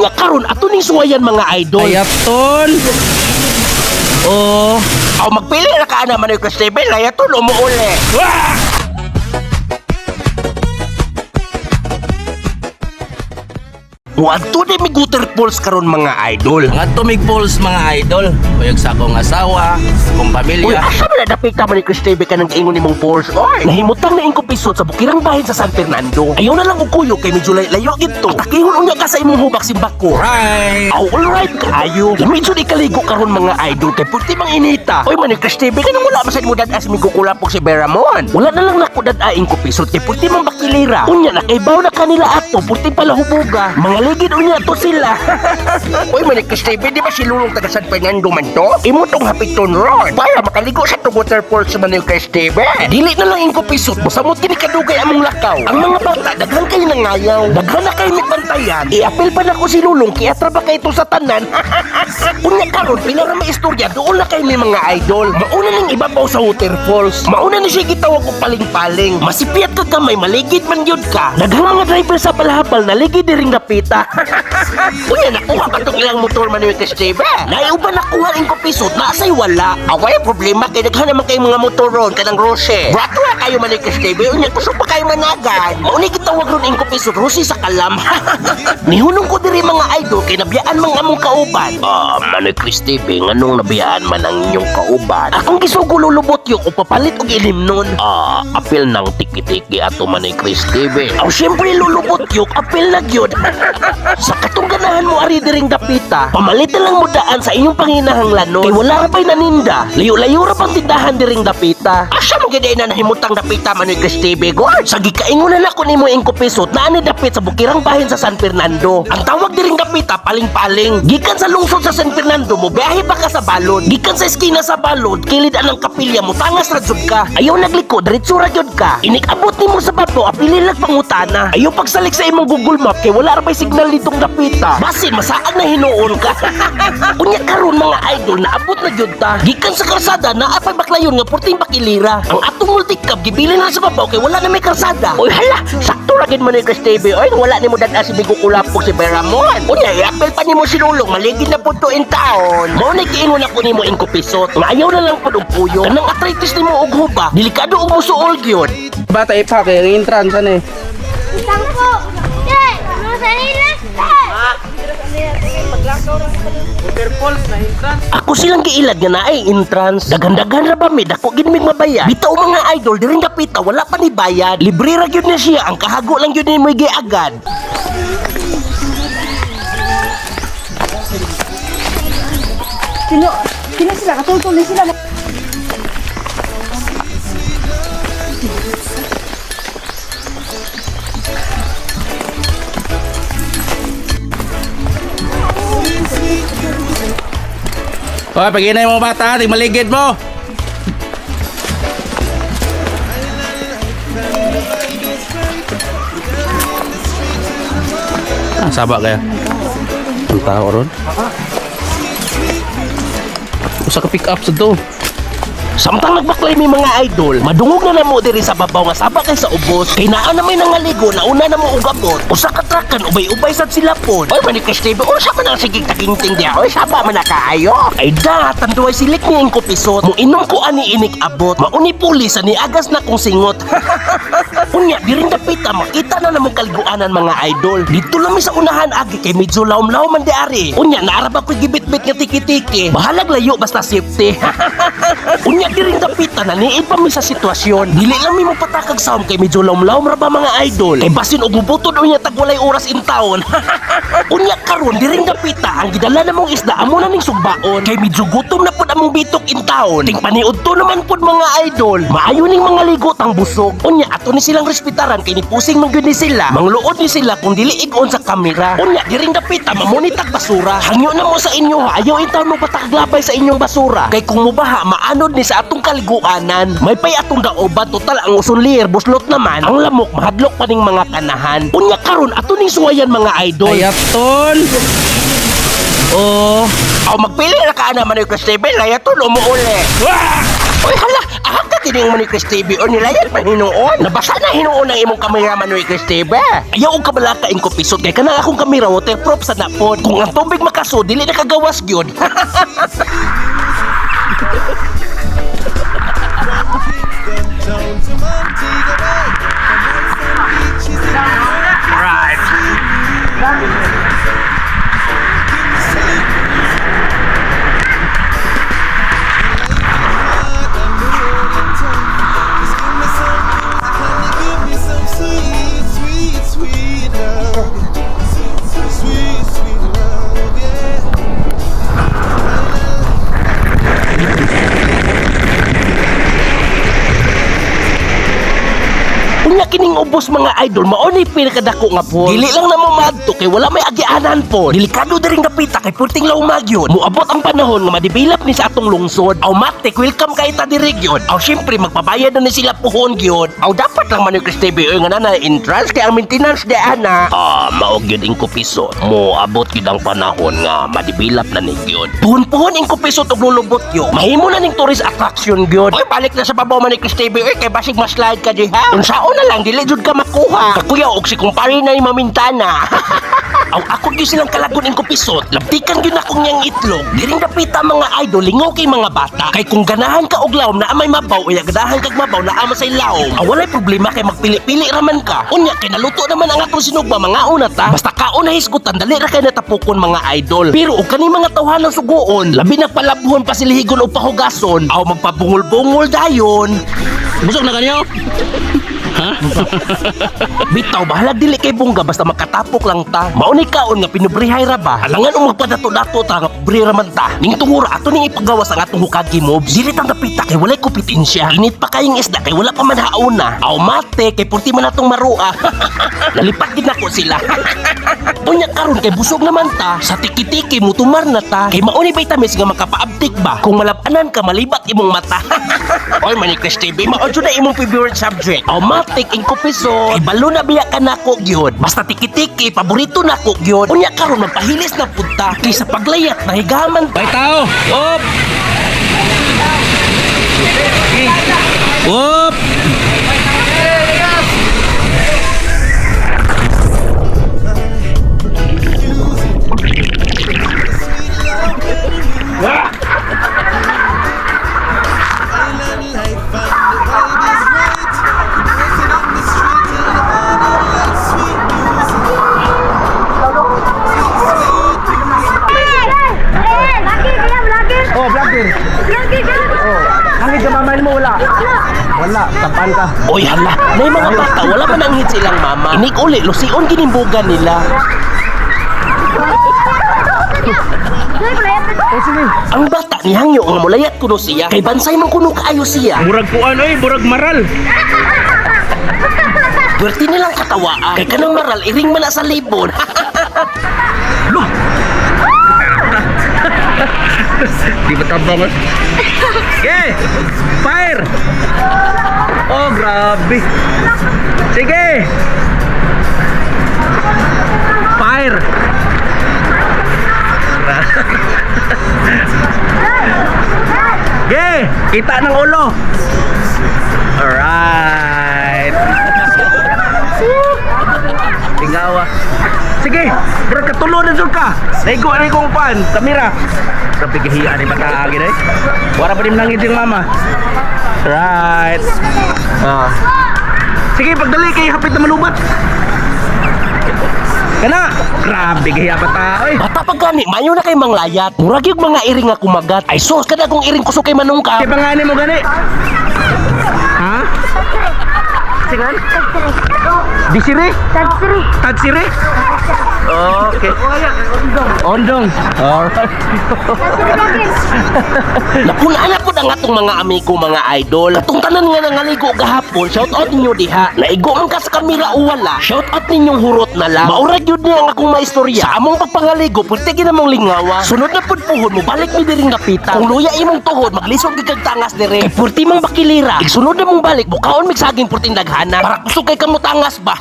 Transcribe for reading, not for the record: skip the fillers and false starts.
Nga karon ato ning suwayan, mga idol. Ayaton. Oh. Aw, magpili na ka ana, Manoy Cristobal, ayaton o muuli. Wah! Muadto ni mig waterfalls karon, mga idol. Mga tumig falls, mga idol. Kuyog sa akong asawa, akong Uy, pamilya. asa man na dapita, Manoy Cristobal, ka nang ingon nimong falls? Oy, nahimutang na ingko pisot sa bukirang bahin sa San Fernando. Ayaw na lang og kuyo kay medyo layo gito. Atakihon unya ka sa imong hubak simbako. Right. Aw, alright kaayo. Medyo di kaligo karon, mga idol, kay purti mang inita. Oy, Manoy Cristobal, kanang wala man sad mo dad-as mi kukulapok si Beramon. Wala na lang nako dad-aing ko pisot kay purti mang bakilira. Unya na kay baw na kanila ato, purti pala hubuga. Mga ligid unya to sila. Oy, Manoy Cristobal, di ba si Lulong taga San Fernando man to? Imo tong hapiton ron para makaligo sa tong waterfalls sa Manoy Cristobal. Dili na lang ingko pisot, mosamot kini kadugay among lakaw. Ang mga bata daghan kay nangayaw, daghan na kay mibantayan. Iapil pa nako si Lulong kay atra ba kay ito sa tanan. Unya karon pila ra may istorya doon na kay may mga idol. Mauna ning ibabaw sa waterfalls. Mauna ni siya gitawag og paling-paling. Masipiyat ka gamay, maligid man gyud ka. Daghang mga driver sa palahapal naligid diring dapita. Unya nakuha pa tong ilang motor man ni Steve. Naiuban nakuha ing pisot na asay wala. Away problema kay daghan naman kay mga motor ron kanang Rose. Brato na kayo man ni Steve. Unya kusog pa kayo managan. Mauni gitawag ron ing pisot Rose sa kalam. Nihunong ko diri, mga idol, kay nabiyaan mang among kauban. Ah, Manoy Christebe, nganong nabiyaan man ang inyong kauban? Akong gisugo lulubot yung upapalit og ilim nun. Ah, apil ng tiki-tiki ato, Manoy Christebe. Aw, syempre lulubot yung apil na gyud. Sa katong ganahan mo ari diring dapita, pamalit na lang mo daan sa inyong panginahanglanon. Kay wala ra pa'y naninda, layo-layo ra pang tindahan diring dapita. Asa mo gid na nahimutang dapita, Manoy Christebe, God? Sa gikaingon na nako nimo ingko pisot na ani dapit sa bukirang bahin sa San Fernando. Ang tawag diring dapita paling-paling. Gikan sa lungsod sa San Fernando mo biyahe pa ka sa balod. Gikan sa eskina sa balod, kilid anang kapilya mo tangas ra jud ka. Ayaw nagliko, diretso ra jud ka. Inikabot nimo sa bato, apili lang pangutana. Ayaw pagsalik sa imong Google Map kay wala ra bay signal ditong dapita. Basin masaag na hinuon ka. Unya karon, mga idol, naabot na jud ta. Gikan sa karsada naa pay baklayon nga purting bakilira. Ang atong multicab gibili na sa babaw kay wala na may karsada. Oy hala, sakto ra gid man ni Chris TV. Oy, wala nimo dad si Bigo Kulapok si Beramon. Unya iapil pa nimo sinulong, maligid na pud to in taon. Mao ni giingon ako nimo ingko pisot. Nga ayaw na lang pud og puyo. Kanang arthritis nimo og huba, delikado og musuol gyud. Bata ipa kay ang entrance ano eh. Isang po. Te, Rosalina. Ako silang giilad nga naay entrance. Daghan-daghan ra ba mi dako gid mig mabayad. Bitaw, mga idol, diring dapita wala pa ni bayad. Libre ra gyud na siya, ang kahago lang gyud nimo giagad. Sino, sino sila? Katultol ni sila. Hoy, paginay mo bata, ting maligid mo. Ah, saba kaya. Ang tao ron. Usa ka pick up sa do. Samtang nagbaklay mi, mga idol, madungog na namo diri sa babaw nga saba kay sa ubos. Kay naa na may nangaligo, nauna na mo og abot. Usa ka trakan ubay-ubay sad sila pod. Oy, man ni Steve, unsa man ang sigig taginting diha? Oy, saba man na kaayo. Ay da, tanduay silik ni ingko pisot. Mo inom ko ani inig abot. Mauni pulis ani agas na kong singot. Unya diring dapita makita na namong kaliguanan, mga idol. Dito lang mi sa unahan agi kay medyo lawom-lawom man di ari. Unya naara ba ko'y gibitbit nga tiki-tiki. Bahalag layo basta safety. Unya diring dapita na niid pa mi sa sitwasyon. Dili lang mi mopatakag sound kay medyo lawom-lawom ra ba, mga idol. Kay basin og mubutod unya tag walay oras in town. Unya karon diring dapita ang gidala namong isda amo na ning sugbaon. Kay medyo gutom na pud among bitok in town. Ting paniud to naman pud, mga idol. Maayo ning mga ligo tang busog. Unya ato ni silang respetaran kay ni pusing man gyud ni sila. Mangluod ni sila kung dili igon sa kamera. Unya diring dapita mamonitag basura. Hangyo na mo sa inyo ha. Ayaw in taon mo patakaglabay sa inyong basura. Kay kung mubaha maanod ni sa atong kaliguanan. May pay atong daoban total ang uson lier buslot naman. Ang lamok mahadlok pa ning mga kanahan. Unya karon ato ning suwayan, mga idol. Ayaton. Oh. Aw, magpili na ka ana, Manoy Cristobal, ayaton o muuli. Wah! Oy hala, aha ka Tining mo ni Chris TV o nilayat man hinuon. Nabasa na hinuon ang imong kamera, Manoy Chris TV. Ayaw og kabalaka, ing kupisot, kay kanang akong kamera waterproof sa napod. Kung ang tubig makaso, dili na kagawas gyud. Down to Montego Bay, the nights and beaches in the Right. Just give me some music and give me some sweet, sweet, sweet love. Sweet, sweet, sweet love, yeah. Unya kining ubos, mga idol, mao ni pinakadako nga po. Dili lang namo maadto kay wala may agianan po. Delikado diring dapita kay purting laumag yun. Muabot ang panahon nga madevelop ni sa atong lungsod. Automatic welcome kay ta diri gyud. Aw syempre magpabayad na ni sila puhon gyud. Aw dapat lang man ni Chris TV oy nga nana entrance kay ang maintenance di ana. Ah, mao gyud ing kupiso. Moabot gyud ang panahon nga madevelop na ni gyud. Puhon-puhon ing kupisot og lulubot yo. Mahimo na ning tourist attraction gyud. Oy, balik na sa babaw man ni Chris TV oy kay basig ma-slide ka diha. Unsaon na lang dili jud ka makuha. Kakuya og si kumpare na ni Mamintana. Aw ako gyud silang kalagon ing kupisot. Labtikan gyud akong niyang itlog. Diring dapita, mga idol, lingaw kay mga bata. Kay kung ganahan ka og lawom naa may mabaw, unya ganahan kag mabaw naa man say lawom. Aw walay problema kay magpili-pili raman ka. Unya kay naluto naman ang atong sinugba, mga una ta. Basta kaon na hisgutan, dali ra kay natapukon, mga idol. Pero og kani mga tawhanang suguon, labi na palabhon, pasilihigon o pahugason, aw magpabungol-bungol dayon. Busog na kanyo? Bitaw, bahala dili kay bongga basta makatapok lang ta. Mao ni kaon nga pinubrihay ra ba? Alangan og magpadato-dato ta nga pobre ra man ta. Ning tungura ato ning ipagawas ang atong hukagi moves. Dili tang dapita kay walay kompetensya. Init pa kayong isda kay wala pa man hauna. Aw mate kay purti man atong marua. Nalipat gid nako sila. Unya karon kay busog naman ta, sa tiki-tiki mutumar na ta. Kay mao ni vitamins nga makapaabtik ba? Kung malabanan ka malibat imong mata. Oy, Manny Chris TV, mao jud na imong favorite subject. Automatic ing kupiso. Kay balo na biya ka nako gyud. Basta tiki-tiki paborito nako gyud. Unya karon magpahilis na pud ta. Kay sa paglayat nahigaman. Bay tao! Op! Op! Island life and the vibe is right. We're dancing in the street till the morning light. Sweet music. Sweet, sweet music. Eh, lagi kaya vlogger. Oh, vlogger. Vlogger ka. Kahit ka mamahin mo, wala. Wala, tapan ka. Oy hala, nay mga bata wala man ang hit silang mama. Inig uli lusion ginimbugan nila. Ang bata ni hangyo nga mulayat kuno siya. Kay bansay man kuno kaayo siya. Murag kuan oy, murag maral. Pwerte nilang katawaan. Kay kanang maral iring man na sa libon. Loh. Di ba tabang? Eh? Okay. Fire. Oh, grabe. Sige. Fire. Okay, kita ng ulo. Alright. Tingawa. Sige, bro, katulo na dyan ka. Naigo na kong pan, kamera. Grabe kahiya ni bata agin eh. Wala pa rin langit yung mama. Right. Ah. Sige, pagdali kay hapit na malubat. Kana, grabe kahiya bata oy. Bata pa gani, mayo na kay manglayat. Murag yung mga iring nga kumagat. Ay sus, kada kong iring kusog kay manungka. Kay pangani mo gani? Ha? Sigan? Disire? Tagsiri. Tagsire? Okay. Ondong. Alright. Napunaan na po ang atong mga amigo, mga idol. Katong tanan nga nangaligo gahapon, shout out ninyo diha. Naigo man ka sa kamera o wala, shout out ninyong hurot na lang. Maura gyud niya ang akong maistorya. Sa among pagpangaligo, pwerte ginamong lingawa. Sunod na pud puhon mo, balik mi diring napita. Kung luya imong tuhod, maglisod gid kag tangas dire. Kay pwerte mang bakilira. Igsunod na mong balik, bukaon mig saging purting daghana. Para kusog kay kamutangas ba.